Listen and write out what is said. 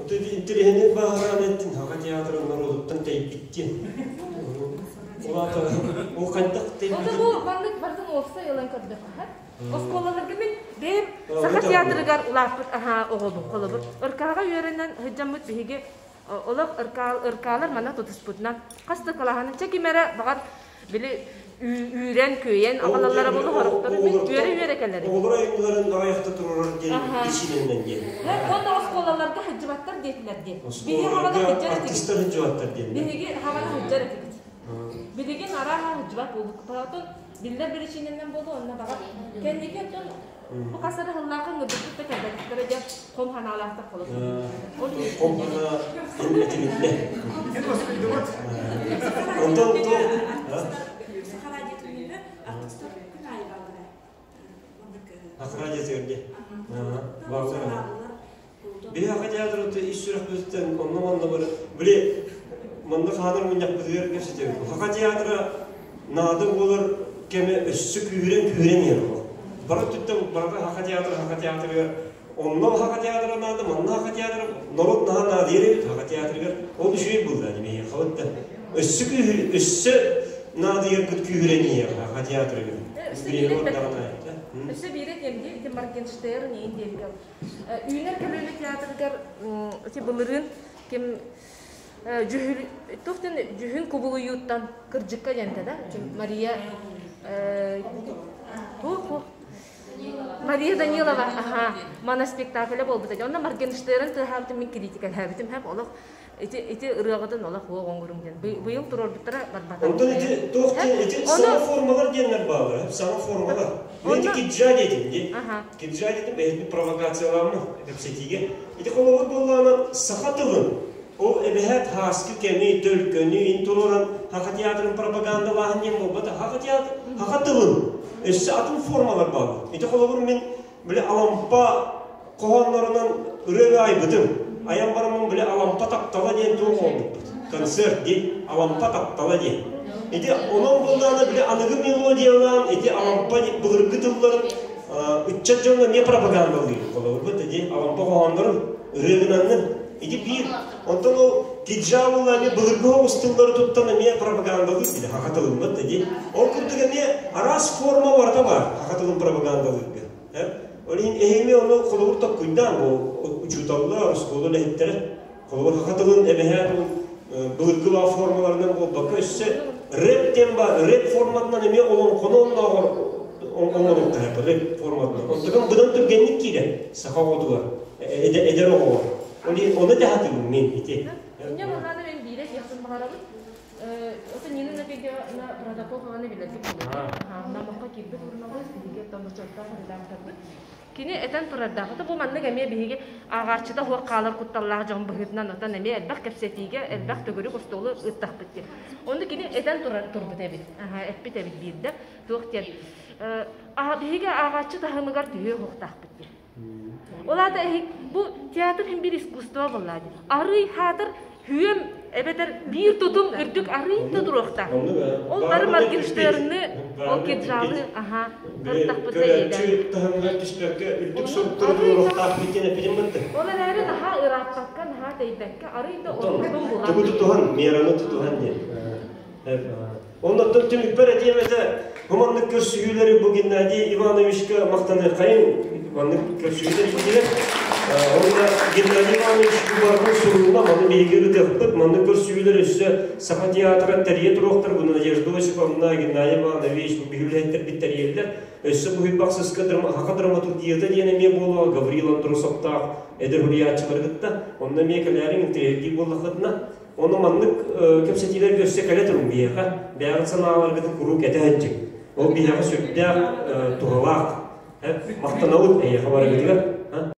Ото интэриэһинэй бааһыраан эттин Саха театрын норуотуттан тэйбиттин. Ол аата ол хайдах Ото бу маннык барытын уопсай ылан көрдөххө, оскуолаларга мин бэйэм Саха театрыгар улааппыт аһаа оҕобун холобур ыркааҕа үөрэнэн сылдьаммыт биһиги олох ыркаалар манна тутуспутунан хас да кылааһынан чэ ким эрэ баҕар били үүрэн күөйэн аҕалаллара буолу хорохтору мин үөрэ-үөрэ кэлэрим. Оҕолор айымньыларын аҕыйахта туруорар диэн причинэнэн диэн. Уонна оскуолаларга сылдьыбаттар диэтилэр диэн. Биһиги хаҕана сылдьар этибит. Артистар сылдьыбаттар диэн. Биһиги хаҕана сылдьар этибит. Билигин арааһа сылдьыбат буолбуппут. Биллэр биричиинэнэн буолуо, онно баҕар кэнники оттон бу хас эрэ сыллаахха ыҥырбыппыт да кэлбэтэхтэрэ диэн хом санаалаахтар холос. Ол Хом санаа эн этилиннэ. Онтон Саха радиотын артистар күн аайы бааллара. Саха радиотыгар дии. Бааллар. Биһи Саха театрыт ис сүрэхпититтэн онно-манна бары били манна хаанар мунньахпытыгар кэпсэтэбит. Саха театра наада буолар кэмэ өссө күүһүрэн-күүһүрэн иһэр олох. Бары өттүттэн барыта Саха театра, Саха театрыгар онно Саха театра наада, манна Саха театра норуот наһаа наадыйар эбит Саха театрыгар. Ол үчүгэй буолла дии миэхэ да. Өссө күүһүр, өссө наадыйарбыт күүһүрэн иһэр Саха театрыгар. Өссө биирэ диэн ити Моргенштерн иин диэбит Үүнэр көлүөнэ театрыгар ити былырыын ким дьүһүл туохтан дьүһүн кубулуйууттан кырдьыкка диэнтэ да Мария туох Мария Данилова аха моноспектакль буолбута онно Моргенштерн тыаһаабытын мин критикалаабытым хэп олох Ити ити ырыаҕытын олох уох оҥоруҥ диэн. Быйыл туруорбуттара барбата. Онтон ити туох диэн ити саҥа формалар диэннэр бааллар. Саҥа формалар. Мен ити киджа диэтим дии. Киджа диэтим бэйэтин провокациялааммын кэпсэтиигэ. Ити холобур буоллаҕына саха тылын ол эбэһээт һааскы кэми, төлкөнү ин туруоран Саха театрын пропагандалааһын диэн буолбата. Саха театр, саха тылын өссө атын формалар бааллар. Ити холобур мин били Алампа хоһооннорунан ырыа айбытым. Айан бараммын били Алампа таптала диэн туох оҥорбуппут. Концерт диэн Алампа таптала диэн. Ити онон буоллаҕына били аныгы мелодиялаан ити Алампа былыргы тылларын ыччат дьоҥҥо эмиэ пропагандалыыр. Холобурбут ити Алампа хоһооннорун ырыа гынаннын. Ити биир. Онтон ол киджа буолла эмиэ былыргы оҕус тыллары туттан эмиэ пропагандалыыр били саха тылыммыт ити. Ол курдук эмиэ араас форма барыта баар саха тылын пропагандалыырга. Ол иһин эһиги ону холобур толкуйдаан бу учууталлар, оскуола үлэһиттэрэ холобур саха тылын эбэһээт ол былыргылаах формаларынан буолбакка өссө рэп диэн баар рэп форматынан эмиэ олоҥхону оннооҕор оҥоруохха рэп форматынан онтукан быдан түргэнник киирэр саха оҕотугар эдэр оҕоҕо ол иһин ону тэһатыыбын мин ити Инньэ буоллаҕына мин биирэ диэхпин баҕарабын. Ото Нина Напегина Протопопованы билэргит буолуо. Наммакка киирбит суруналыыс, биһиги оттон бочуоттаах редакторбыт. Кини этэн турардаах. Ото бу маннык эмиэ биһиги ааҕааччыта суох хаалар кутталлаах дьон быһыытынан отон эмиэ элбэх кэпсэтиигэ, элбэх төгүрүк остуолу ыыттахпыт диэн. Ону кини этэн турар турбут эбит. Эппит эбит биирдэ. Туох диэн. Биһиги ааҕааччы таһымыгар түһүө суохтаахпыт диэн. Ол аата бу театр иһин биир искусство буоллаа дии. Арый хаатыр хүөм эбэтэр биир тутум үрдүк арый да туруохтаах. Ол бары Моргенштерны, ол кинжалы, аха, ыртахпыта Көрөөччү таһымыгар түспэккэ үрдүк соруктары туруохтаах диэн эппитим бытты. Ол эрээри наһаа ырааппакка, наһаа тэйбэккэ, арый да ортотун булан. Тугу тутуһан, мераны тутуһан диэн. Оннуттан түмүкпэр этиэм этэ, бу маннык көрсүһүүлэри бу Геннадий Ивановичка махтаныаххайын, маннык көрсүһүүлэр иитилэр. Уонна Геннадий Иванович бу барытын суруйула, маны биһиги ырытыахпыт, маннык көрсүһүүлэр өссө Саха театра тэрийэ туруохтар, бу Надежда Осиповна, Геннадий Иванович, бу биһи үлэһиттэрбит тэрийэллэр. Өссө бу сыска саха драматургията диэн эмиэ буолуо, Гаврил Андросовтаах эдэр суруйааччылары кытта. Онно эмиэ кэлээриҥ, интэриэһиргиир буоллаххытына, Ону маннык кэпсэтиилэргэ өссө кэлэ туруҥ биһиэхэ, бэйэҕит санааларгытын куруук этэ сылдьыҥ. Ол биһиэхэ сүрдээх туһалаах. Махтанабыт эйиэхэ барыгытыгар.